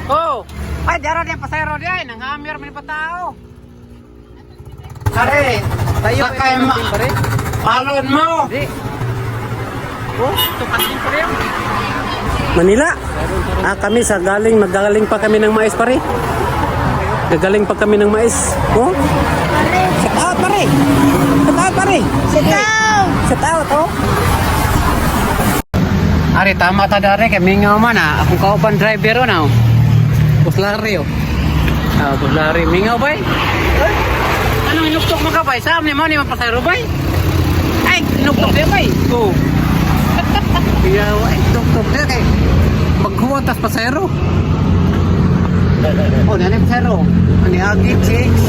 Oh, ay dara diya pasayro diya ay nanghamir man pa tao. Are, Tayo sakay ma pare. Palon mo. Di. Oh, tukat din pare. Manila. Ah, kami sa galing, magagaling pa kami ng mais pare. Gagaling pa kami ng mais. Oh. Set out pare. Set out pare. Sit down! Set out oh. Ari tama ta dare kay mingaw man ah. Akong kauban driver oh now. Buslari oh. Ah, buslari mingaw bay. Eh? Anong inuktok mo ka bay? Sa ni mo ni mapasayro bay? Ay, inuktok di bay. Oh. Kaya ay tuktok na kay maghuwa tas pasayro. Oh, nani pasayro. Ani agi chicks.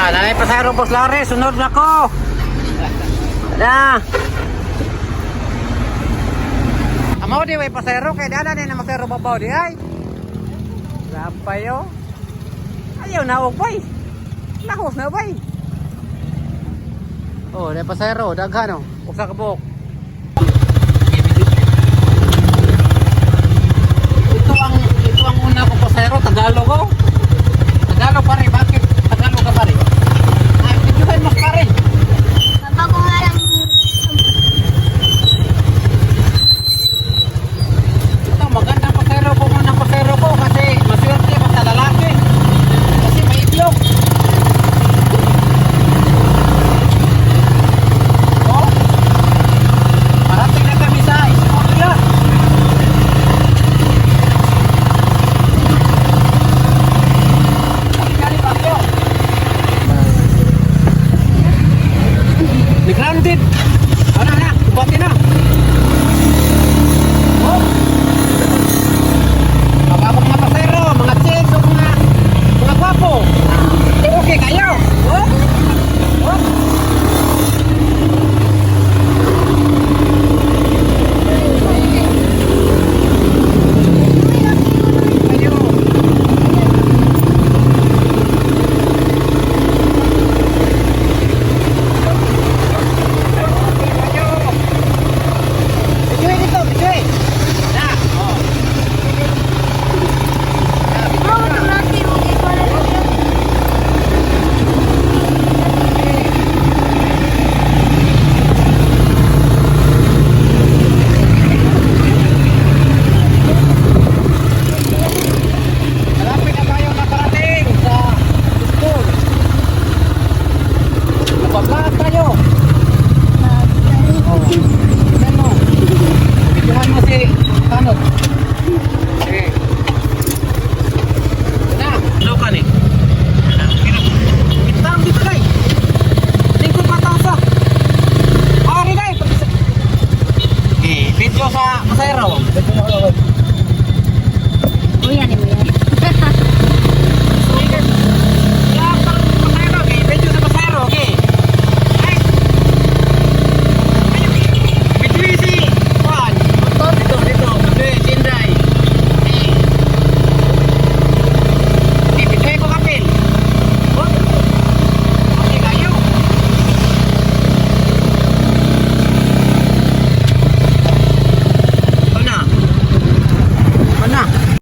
Ah, nani pasayro buslari, sunod na ko. Na. Amo di way pasayro kay dana ni na masayro babaw di ay. Rapayo. Ayaw na og bay. Lahos na bay. Oh, di pasayro daghan oh. Usa ka buok.